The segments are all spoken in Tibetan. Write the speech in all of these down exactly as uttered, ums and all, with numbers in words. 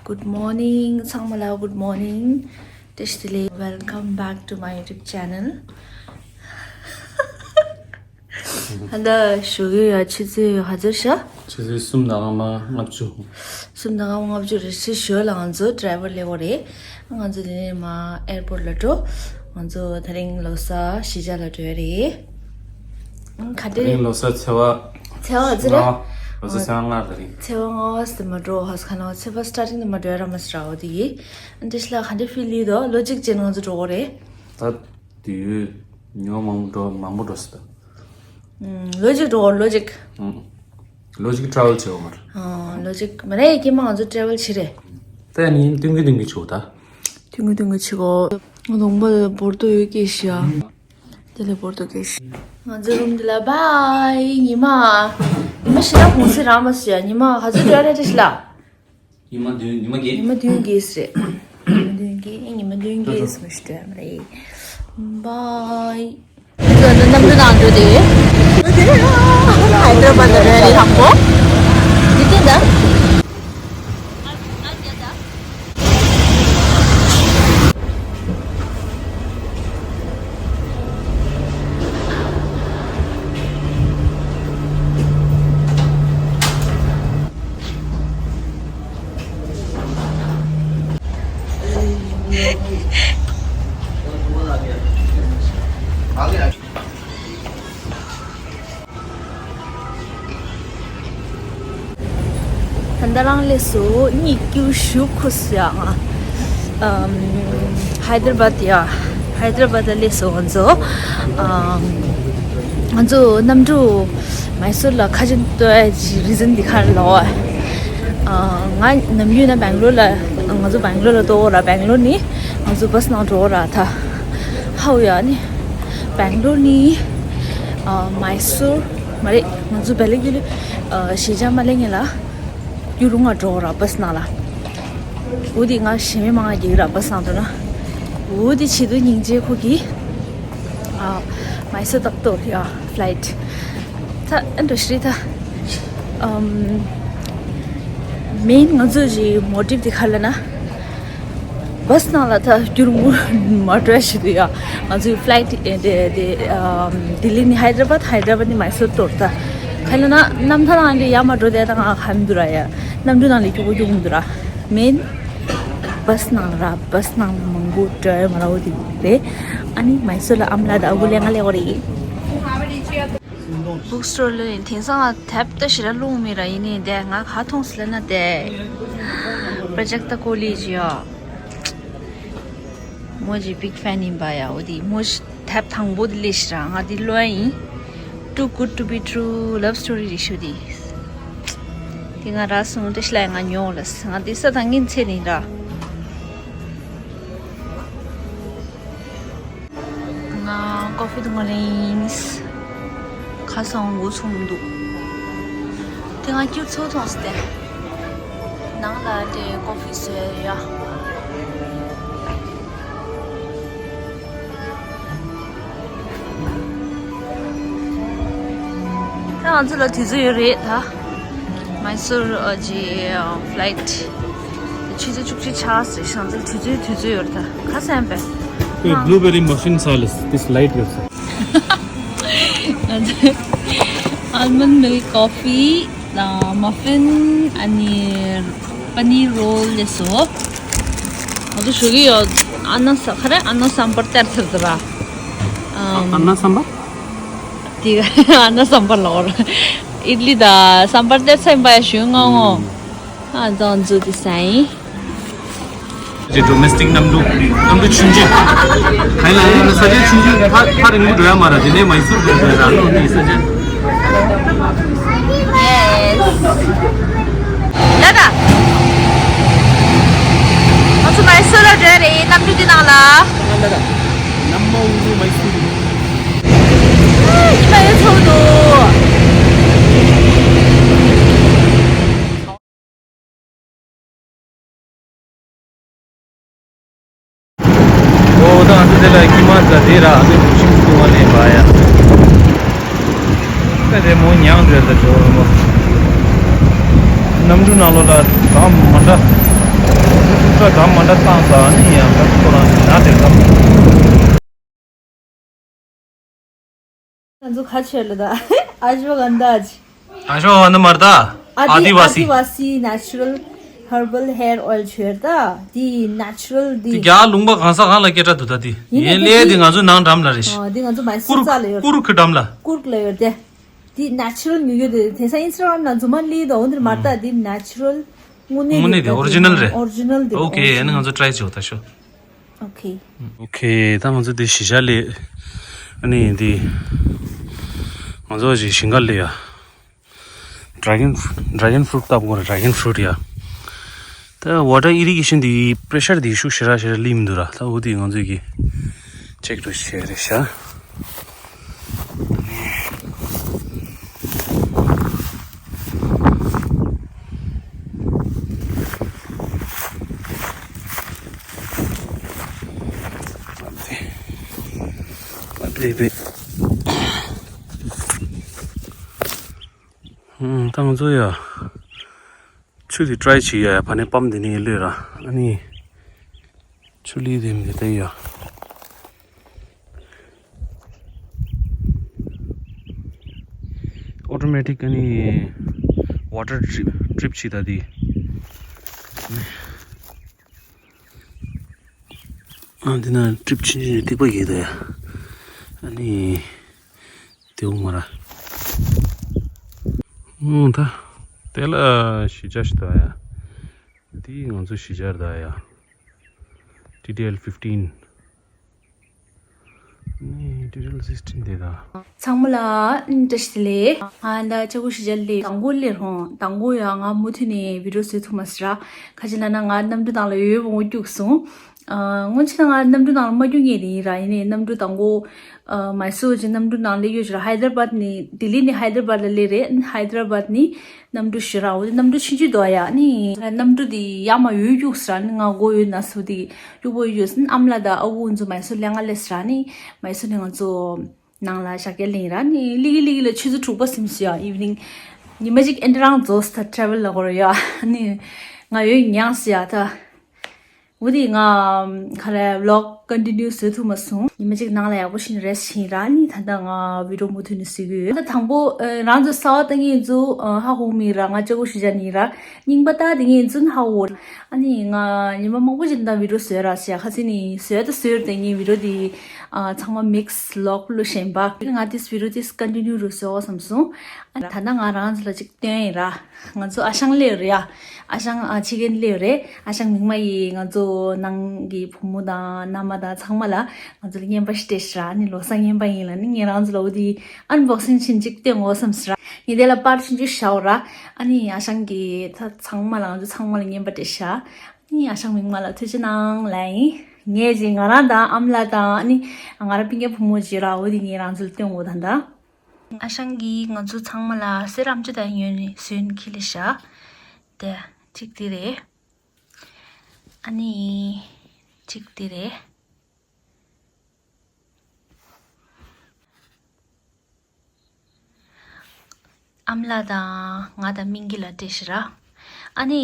Good morning. ཚང་མ་ལ་good morning. བཀྲ་ཤིས་བདེ་ལེགས། Welcome back to my YouTube channel. ཧ་ད་ཞུ་གི་ཡོད། ཆུ་ཚོད་ག་ཚོད་ཤག་ཆུ་ཚོད་གསུམ་དང་སྐར་མ་ལྔ་བཅུ། གསུམ་དང་སྐར་མ་ལྔ་བཅུ་རེད། ཆུ་ཞོལ་ལ་ང་ཚོ་ཌ་རའི་ཝར་སླེབས་པ་རེད། ང་ཚོ་དེ་ནས་མར་ཨེར་པོར་ཊ་ལ་འགྲོ། ང་ཚོ་དེ་རིང་ལོ་གསར་གཞིས་ཆགས་ལ་འགྲོ་ཡ་རེད། ཨང་ག་དེ་རིང་ལོ་གསར་ཚེས་པ་ཚེས་པ་ཚེས་ལྔ། ལོ་གསར་ཚེས་པ་ལྔ་དེ་རིང་། ཚེས་པ་ལྔ་པ་དེ་མ་འགྲོ་ཧ་ས་ཁ་ན་ཚེས་པ་སི་ཊར་ཊིང་དེ་མ་འགྲོ་ཡ་ར་མ་སི་ར་འོ་དེ་ཡིན། ཨ་འདྲ་ཞིག་ལ་ག་འདྲ་ཕིལ་ཡོད་དོ། ལོ་གཅིག་ཅན་ང་ཚོ་འགྲོ་གི་རེད། ད་དུས་ཡུན་ཉི་མ་མང་པོ་འགྲོ་མང་པོ་འགྲོ་སྲིད་ད། ཨུམ། ལོ་གཅིག་འགྲོ་ལོ་གཅིག་ཨུམ། ལོ་གཅིག་ཊ་རེ་ཝལ་བྱེད་དགོས་མ་རེད། ཨ་ལོ་གཅིག་མ་རེད། རྗེས་མ་ང་ཚོ་ཊ་རེ་ཝལ་བྱེད་རེད། ད་ཡིན་ནའི་ཐུང་གི་ཐུང་གི་བྱེད་དགོས་ད། ཐུང་གི་ཐུང་གི་བྱེད་དགོས། ལུང་པ་འབོར་དོ་ཡོད་སྐད་ཤི་ཡ། དེ་ལས་འབོར་དོ་སྐད་ཤི། ང་ཚོ་རུམ་འདི་ལ་བཱའི། ཉི་མ། ཉི་མ་ཤི་ན་གུང་སེང་རང་མ་སུ་ཡ། ཉི་མ་ག་ཚོད་འགྲོ་ཡ་རེད་ཤི་ལ། ཉི་མ་བདུན། ཉི་མ་བརྒྱད། ཉི་མ་བདུན་བརྒྱད་རེད། ཉི་མ་བདུན་བརྒྱད། ཉི་མ་བདུན་བརྒྱད་མ་ཤི་འགྲོ་ཡ་མ་རེད། བཱའི། ང་ཚོ་གནམ་གྲུ་ནང་འགྲོ་དེ། ཧའི་ཏྲ་བཱད་ལ་རེད་ལགས་པོ། འདི་དེ་འདྲ། ད་ལྟ་རང་སླེབས་སོང་། གཉིད་སྐྱིད་ཞུ་ཁུ་སི་ཡ་ང་། ཨམ། ཧའི་ཏྲ་བཱད་ཡ། ཧའི་ཏྲ་བཱད་ལ་སླེབས་སོང་ང་ཚོ། ཨམ། ང་ཚོ་གནམ་གྲུ་མའི་སོར་ལ་ཁ་ཆེམས་གཏོང་ཡ་གི་རི་ཛན་འདི་ག་རེ་ལབ་ཨ། ང་ནམ་རྒྱུན་ན་སྦེང་ལོར་ལ། ང་ཚོ་སྦེང་ལོར་ལ་གཏོང་གི་ར། སྦེང་ལོར་ནས་ང་ཚོ་བཱ་སི་ནང་འགྲོ་གི་ར། ད་ཧའོ་ཡ་ནི་སྦེང་ལོར་ནས་ཨ་མའི་སོར་མ་རེད། ང་ཚོ་བེ་ལ་གི་ལི་ཨ་གཞིས་ཆགས་མ་སླེབས་སྔོན་ལ་རྒྱུན་རིང་ང་འགྲོ་གི་ར་བཱ་སི་ནང་ལ། འོ་དེ་ང་ཞེ་མེར་མང་ང་རྒྱག་གི་ར་བཱ་སི་ནང་འགྲོ་ན། འོ་དེ་བྱེད་དུས་སྙིང་རྗེ་ཁོ་གིས་ཨ་མའི་སོར་ཏག་ཏག་ཡ་ཕི་ལའིཊ། ད་ཨ་འགྲོ་ཤི་རེད་ད། ཨམ། མེན་ང་ཚོ་གི་མོ་ཊིབ་དེ་ག་རེ་ལབ་ན། བཱ་སི་ནང་ལ་ད་རྒྱུན་རིང་པོ་མ་འགྲོ་ཡ་ཞིག་འདུག་ཡ། ང་ཚོའི་ཕི་ལའིཊ་དེ་དེ་ཨམ་ལྡི་ལི་ནས་ཧའི་ཏྲ་བཱད། ཧའི་ཏྲ་བཱད་ནས་མའི་སོར་གཏོར་ད། ག་རེ་ལབ་ན་གནམ་ཐང་ནང་ལ་ཡར་མར་འགྲོ་དེ་ད་ང་ཧ་མི་འདུག་ར་ཡ། གནམ་གྲུ་ནང་ལ་སྐྱིད་པོ་སྐྱིད་པོ་མི་འདུག་ར། མེན་བཱ་སི་ནང་ར། བཱ་སི་ནང་མང་པོ་འགྲོ་ཡ་མ་ར་འོ་དེ་རེད། ཨ་ནི་མའི་སོར་ལ་ཨ་མ་ལགས་དང་ཨ་ཁུ་ལགས་ང་སླེབས་པ་རེད། བུག་སི་ཊོར་ལ་ནི་དེང་སང་ང་དེབ་ལྟ་ཞེ་དྲག་སློང་མེད་ར། ཡིན་ནའི་དེ་ང་ག་མཐོང་སོང་ལབ་ན་དེ་པྲ་ཇག་ཏ་ཀོ་ལི་ཇི་ཡ། མོ་ཇི་བིག་ཕེན་ཡིན་པ་ཡ། འོ་དེ་མོ་ཇི་དེབ་དང་པོ་དེ་སླེབས་ཤག་ར། ང་དེ་ཀློག་ཡ་ཡིན། Too Good to Be True Love Story རེད་ཤག་དེ། དེ་ང་རག་སོང་། བཀྲ་ཤིས་ལགས་ང་ཉོ་ལབ་སོང་། ང་དེ་ས་ཐང་ངིན་ཚེ་ནི་ར། ང་ཀོ་ཕི་འཐུང་གི་ཡིན། ཁ་སང་འགོ་ཚུགས་མི་འདུག་དེ་ང་སྐྱུར་ཚོ་མཐོང་སྟེ། ནང་ལ་དེ་ཀོ་ཕི་བཟོས་ཡ། ད་ང་ཚོ་ལ་དུས་ཚོད་ཡོད་རེད་ད། མའི་སོར་ཨ་ཇི་ཨ་ཕི་ལའིཊ། ཆུ་ཚོད་བཅུ་གཅིག་ཆགས་ཟེར། ཤང་ཚོད་དུས་ཚོད་དུས་ཚོད་ཡོད་རེད་ད། ཁ་སང་པས། Hey, blueberry muffin salad. This light gives. ང་ཚོ་almond milk coffee དང་muffin ཨ་ནི་paneer roll ལས་སོ། ང་ཚོ་ཞུ་གི་ཡོད། ཨ་ན་ས་ག་རེ། ཨ་ན་སམ་བར་སྟེར་ཚར་ཟེར་ར། ཨ་ན་སམ་བར། དེ་ཨ་ན་སམ་བར་ལོར། ཨིཌ་ལི་དང་སམ་བར་སྟེར་ཚར་ཡིན་པ་ཡ། ཞུ་ང་ངོ་། ཨ་ཙང་ཛུ་དི་སའི། ཇི་ཌོ་མེ་སི་ཊིག་གནམ་གྲུ། གནམ་གྲུ་ཆུང་ཆུང་། ཧའི་ལ་ཧའི་ལ་ས་ཆ་ཆུང་ཆུང་། ཕ་ཕ་རིང་པོ་འགྲོ་ཡ་མ་རེད། དེ་ནས་མའི་སོར་འགྲོ་ཡ་ར་ལོ་འདི་ས་ཆ། ཡེ་སི། ད་ད། ང་ཚོ་མའི་སོར་ལ་འགྲོ་ཡ་རེད། གནམ་གྲུ་འདི་ནང་ལ། ད་ད། ནམ་མ་འུ་རུ་མའི་སོར། ཨ་ཉི་མ་ཡོད་ཚོགས་འདུག་འོ་ད་ང་ཚོ་དེ་ལ་ཁྱི་མ་ཟ་དེ་ར་ཨ་མའི་གྲུ་ཤིང་བཏུང་བ་ལེན་པ་ཡ། ད་རེ་མོ་ཉང་རེད་ད་ཇོ་རེ་མོ། གནམ་གྲུ་ནང་ལོགས་ལ་གང་མ་འདྲ། འདྲ་འདྲ་མ་འདྲ་བཏང་ས་ནི་ཡང་ཁོ་རང་ན་དེ་ལ། ང་ཚོ་ཁ་ཆེ་ལ་ད་ཨ་ཇོ་ག་འདའ་ཅི། ཨ་ཤོ་ཨ་ནི་མར་ད། ཨ་དི་ཨ་དི་ཝ་སི། ཨ་དི་ཝ་སི་ནེ་ཅུ་རལ་ཧར་བལ་ཧེར་ཨོ་ཡལ་ཆོས་ད། དེ་ནེ་ཅུ་རལ་དེ། དེ་རྒྱ་ལུང་པ་གང་ས་གང་ལ་སྐད་གྲགས་འདུག་ད་དེ། ཡིན་ཡིན་ནའི་ལས་དེ་དེ་ང་ཚོ་ནང་འགྲམ་ལ་རེད་ཤག་ཨ་དེ་ང་ཚོ་མ་སི་ཀུར་རྩ་ལ་ཡོད། ཀུར་གི་འགྲམ་ལ། ཀུར་ལ་ཡོད་དེ། དེ་ནེ་ཅུ་རལ་ཉོ་རྒྱུ་དེ་དེང་སང་ཨིན་སི་ཊ་གྷ་རམ་ནང་རྫུན་མ་ལི་དོ་འོ་འདིར་མ་ད་དེ་ནེ་ཅུ་རལ་དངོས་གནས་དངོས་གནས་དེ་ད་ཨོ་རི་ཇི་ནལ་རེད། ཨོ་རི་ཇི་ནལ་དེ། ཨོ་ཁེ། ཨ་ནི་ང་ཚོ་ཊ་རའི་བྱེད་འོ་ད་ཤོ། ཨོ་ཁེ། ཨོ་ཁེ། ད་ང་ཚོ་འདི་གཞིས་ཆགས་སླེབས། ཨ་ནི་འདི་ང་ཚོ་ཞིག་ཞིང་ཁ་སླེབས་ཡ། ཌེ་གོན་ཌེ་གོན་ཕུ་རུཊ་བཏབ་དགོས་རེད། ཌེ་གོན་ཕུ་རུཊ་ཡ། ད་ཝ་ཊར་ཨི་རི་གེ་ཤན་འདི་པེ་རེ་ཤར་འདི་ཤུགས་ཞེ་དྲག་ཞེ་དྲག་སླེབས་མི་འདུག་ར། ད་འོ་དེ་ང་ཚོས་ཀྱི་ཅེག་འགྲོ་བྱས་རེད་ཤག་ད་ང་ཚོ་ཡ། ཆུ་དེ་ཊ་རའི་བྱེད་ཡ། ཡ་ཕ་ནས་པམ་དེ་ནས་གློད་ར། ཨ་ནི་ཆུ་ལི་དེ་མི་དེ་ཡ། ཨོ་ཊོ་མེ་ཊིག་ཨ་ནི་ཝ་ཊར་ཌི་རིབ་ཌི་རིབ་བྱེད་ད་དེ། ཨ་འདི་ན་ཌི་རིབ་ཆུང་ཆུང་ཐིགས་པ་གྱེས་ད་ཡ། ཨ་ནི། དེའུ་མ་ར། ཨུང་ད། དེ་ལ་གཞིས་ཆགས་ཤིག་ད་ཡ། དེ་ང་ཚོ་གཞིས་ཆགས་ད་ཡ། ཊི་ཊི་ཨེལ་ཕིཕ་ཊིན། ནི་ཊི་ཊི་ཨེལ་སིག་སི་ཊིན་དེ་ད། ཚང་མ་ལ་བཀྲ་ཤིས་བདེ་ལེགས། ང་ད་ལྕགས་པོ་གཞིས་ཆགས་ལ་དང་པོ་སླེབས་རོང་དང་པོ་ཡ། ང་མུ་མཐུད་ནས་བི་ཌི་ཡོ་བཟོ་ཐུབ་མ་སོང་ར། ཁ་ཅིག་ལབ་ན་ང་གནམ་གྲུ་ནང་ལ་ཡོད་ཡོད་པོ་ངོ་སྐྱུག་སོང་། ཨ་སྔོན་ཆད་ང་གནམ་གྲུ་ནང་ལ་མ་རྒྱུག་མཁན་དེ་ཡིན་ར། ཡིན་ནའི་གནམ་གྲུ་དང་པོ་ཨ་མ་སུ་ཅི་གནམ་གྲུ་ནང་སླེབས་ཡོད་ཅི་ར། ཧའི་དར་བཱད་ནས་ལྡི་ལི་ནས་ཧའི་དར་བཱད་ལ་སླེབས་རེད། ཧའི་དར་བཱད་ནས་གནམ་གྲུ་ཞུ་ར། འོ་དེ་གནམ་གྲུ་ཆུང་ཆུང་དོ་ཡ། ནི་གནམ་གྲུ་དེ་ཡར་མར་ཡོད་རྒྱུགས་ར། ནི་ང་མགོ་ཡོད་ན་སུ་དེ་རྒྱུག་པོ་ཡོད་ཟིན། ཨ་མ་ལགས་དང་ཨ་ཁུ་ཚོ་མ་སུ་ལས་ང་སླེབས་ར། ནི་མ་སུ་ནས་ང་ཚོ་ནང་ལ་ཞག་བརྒྱ་ལེན་ར། ནི་ལི་གི་ལི་གི་ལ་ཆུ་ཚོད་དྲུག་པ་སིམ་སི་ཡ། ཨི་ཝི་ནིང་ཉི་མ་གཅིག་ཨེ་འདྲ་རང་རྫོགས་ད་ཊ་རེ་ཝལ་ལ་གོ་ར་ཡ། ནི་ང་ཡོད་ཉང་སི་ཡ་ད། འོ་དེ་ང་ག་རེ་བི་ལོག་ཀོན་ཊི་ནིའུ་བཟོ་ཐུབ་མ་སོང་། ཉི་མ་གཅིག་ནང་ལ་ཡག་པོ་ཞིག་རེ་སི་ཊི་བྱིན་ར། ནི་ད་ལྟ་ང་བི་ཌི་ཡོ་མུ་མཐུད་ནས་བཟོ་གི་ཡོད། ད་དང་པོ་ཨ་རང་ཚོ་གསར་པ་ལྟ་མཁན་ཚོ་ཨ་ཧ་གོ་མེད་ར། ང་ལྕགས་པོ་གཞིས་ཆགས་ནས་ར། རྙིང་པ་ལྟ་བསྡད་མཁན་ཚོ་ཧ་གོ། ཨ་ནི་ང་ཉི་མ་མང་པོ་ཅིག་ད་བི་ཌི་ཡོ་བཟོས་ར་ཟེར། ཁ་སང་ནི་བཟོས་ད་བཟོས་ར། དེ་ངའི་བི་ཌི་ཡོ་དེ་ཨ་ཚང་མ་མིག་སི་ལོག་བླུགས་བཞིན་པ། ང་དེ་བི་ཌི་ཡོ་དེ་ཀོན་ཊི་ནིའུ་རུ་བཟོ་བསམ་སོང་། ཨ་ད་ལྟ་ང་རང་ཚོ་ལ་ཅིག་སྟོན་ཡིན་ར། ང་ཚོ་ཨ་ཞང་སླེབས་རེད་ཡ། ཨ་ཞང་ཨ་ཕྱི་རྒན་སླེབས་རེད། ཨ་ཞང་མིག་དམར་ཡིས་ང་ཚོ་ནང་གི་བུ་མོ་དང་མནའ་མ་དང་ཚང་མ་ལ་ང་ཚོ་ལ་རྔན་པ་ཞིག་སྤྲད་ཤག་ཨ་ནི་ལོ་གསར་རྔན་པ་ཡིན་ལབ་ནི། ངས་རང་ཚོ་ལ་འོ་དེ་ཨན་བོག་སིང་ཕྱིན་ཅིག་སྟོན་དགོས་བསམ་ཤག་ངས་དེ་ལ་པར་ཆུང་ཆུང་བཞག་ར། ཨ་ནི་ཨ་ཞང་གིས་ད་ཚང་མ་ལ་ང་ཚོ་ཚང་མ་ལ་རྔན་པ་སྤྲད་ཤག་ཨ་ནི་ཨ་ཞང་མིག་དམར་ལ་ཐུགས་རྗེ་གནང་ལབ་ཡིན། ངས་ཅིག་ང་རང་དང་ཨ་མ་ལགས་དང་ཨ་ནི་ང་རང་སྤུན་ཀྱག་བུ་མོ་ཅིག་ར། འོ་དེ་ངས་རང་ཚོ་ལ་སྟོན་དགོས་ད་ད། ཨ་ཞང་གིས་ང་ཚོ་ཚང་མ་ལ་གསེར་ཨམ་ཅོག་དང་ཡོད་ནི་བཟོས་ནི་ཁྱེར་སླེབས་ཤག་དེ་གཅིག་དེ་རེད། ཨ་ནི་གཅིག་དེ་རེད། ཨ་མ་ལགས་དང་ང་དང་སྨིན་སྐྱིད་ལ་སྤྲད་ཤག་ར། ཨ་ནི་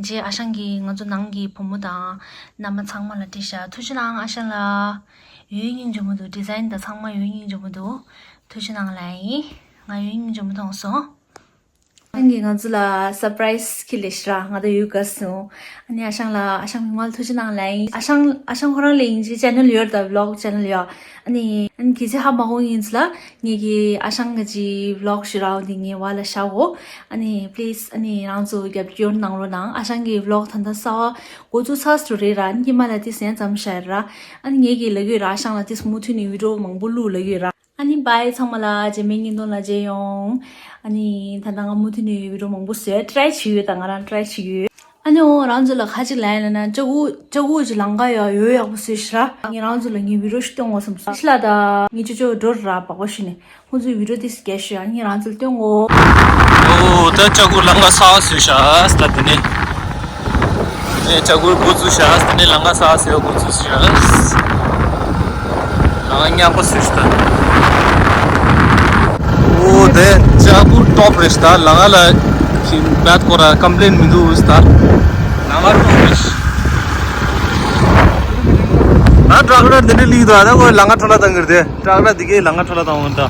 རྗེས་ཨ་ཞང་གིས་ང་ཚོ་ནང་གི་བུ་མོ་དང་མནའ་མ་ཚང་མ་ལ་སྤྲད་ཤག་ཐུགས་རྗེ་གནང་ཨ་ཞང་ལགས། ཡོད་སྙིང་རྗེ་མོ་འདུག་ཌི་ཛའིན་དང་ཚང་མ་ཡོད་སྙིང་རྗེ་མོ་འདུག་ཐུགས་རྗེ་གནང་ལབ་ཡིན། ང་ཡོད་སྙིང་རྗེ་མོ་མཐོང་སོང་། ཨ་ཞང་གིས་ང་ཚོ་ལ་སར་པ་རའི་སི་ཁྱེར་སླེབས་ཤག་ར། ང་ད་ཡོད་དགའ་སོང་། ཨ་ནི་ཨ་ཞང་ལགས་ཨ་ཞང་མིག་དམར་ལ་ཐུགས་རྗེ་གནང་ལབ་ཡིན། ཨ་ཞང་ཨ་ཞང་ཁོ་རང་ལ་ཡིན་གཅིག་ཅེ་ནལ་ཡོད་རེད་ད། བི་ལོག་ཅེ་ནལ་ཡོད། ཨ་ནི་ཨ་ནི་གལ་སྲིད་ཧ་མ་གོ་མཁན་ཚོ་ལ་ངེད་ཀྱི་ཨ་ཞང་གི་ཅིག་བི་ལོག་ཞིག་རག་འོང་དེ་ངའི་བར་ལ་བཞག་གོ་ཨ་ནི་པི་ལི་སི་ཨ་ནི་རང་ཚོ་རྒྱབ་སྐྱོར་གནང་རོགས་གནང་། ཨ་ཞང་གི་བི་ལོག་ད་ལྟ་གསར་པ་འགོ་བཙུགས་ཚར་སོང་རེད་ར། ཨ་ནི་སྔོན་མ་ལ་དེ་གསན་ཙམ་བཞག་ར། ཨ་ནི་ངེད་ཀྱི་ལབ་ཡོད་ར། ཨ་ཞང་ལ་དེ་མུ་མཐུད་ནས་བི་ཌི་ཡོ་མང་པོ་བླུགས་ལབ་ཡོད་ར། ཨ་ནི་བྷའི་ཚང་མ་ལ་རྗེས་མའི་བརྙན་ཐུང་ལ་མཇལ་ཡོང་། ཨ་ནི་ད་ལྟ་ང་མུ་མཐུད་ནས་བི་ཌི་ཡོ་མང་པོ་བཟོས་ཊ་རའི་བྱེད་ཡོད། ད་ང་རང་ཊ་རའི་བྱེད་ཡོད། ཨ་ནི་འོ་རང་ཚོ་ལ་ཁ་ཅིག་ལབ་ཡིན་ན་ལྕགས་སྒོ་ལྕགས་སྒོ་ཅིག་ལམ་ཁ་ཡ་ཡོད་ཡག་པོ་བཟོས་ཤག་ར། ངས་རང་ཚོ་ལ་ངའི་བི་ཌི་ཡོ་ཞིག་སྟོན་དགོས་བསམ་སོང་། ཤི་ལ་ད་ངའི་ཅོ་ཅོ་འགྲོ་ར་བག་པ་ཞུ་ནས་ཁོང་ཚོའི་བི་ཌི་ཡོ་དེ་སྐད་ཤོད། ཨ་ནི་ངས་རང་ཚོ་ལ་སྟོན་དགོས། འོ་ད་ལྕགས་སྒོ་ལམ་ཁ་གསར་པ་བཟོས་ཤག་ད་དེ་ནས། ནས་ལྕགས་སྒོ་འགོ་བཙུགས་ཤག་དེ་ནས་ལམ་ཁ་གསར་པ་བཟོས་འགོ་བཙུགས་ཤག་ལམ་ཁ་ཉག་པ་བཟོས་ཤག་འོ་དེ་ལྕགས་སྒོ་ཊོབ་རེད་ཤག་ད་ལམ་ཁ་ལ་ཁྱིམ་བད་སྐོར་ར་ཀམ་པི་ལེན་མི་འདུག་ད་ལམ་ཁ་ཊོབ་རེད་ཤག་ད་ཊ་རེག་ཊར་འདི་འདྲ་ལིག་འདུག་ཨ། ད་ཁོ་ལམ་ཁ་འཕྲོ་བརླག་བཏང་གི་རེད་དེ། ཊ་རེག་ཊར་འདི་གས་ལམ་ཁ་འཕྲོ་བརླག་བཏང་འོང་ད།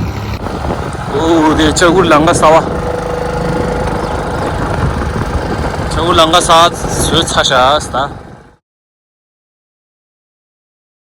ཨོ་དེ་ལྕགས་ཁུར་ལམ་ཁ་གསར་པ། ལྕགས་ཁུར་ལམ་ཁ་གསར་པ་བཟོས་ཚར་ཤག་ད།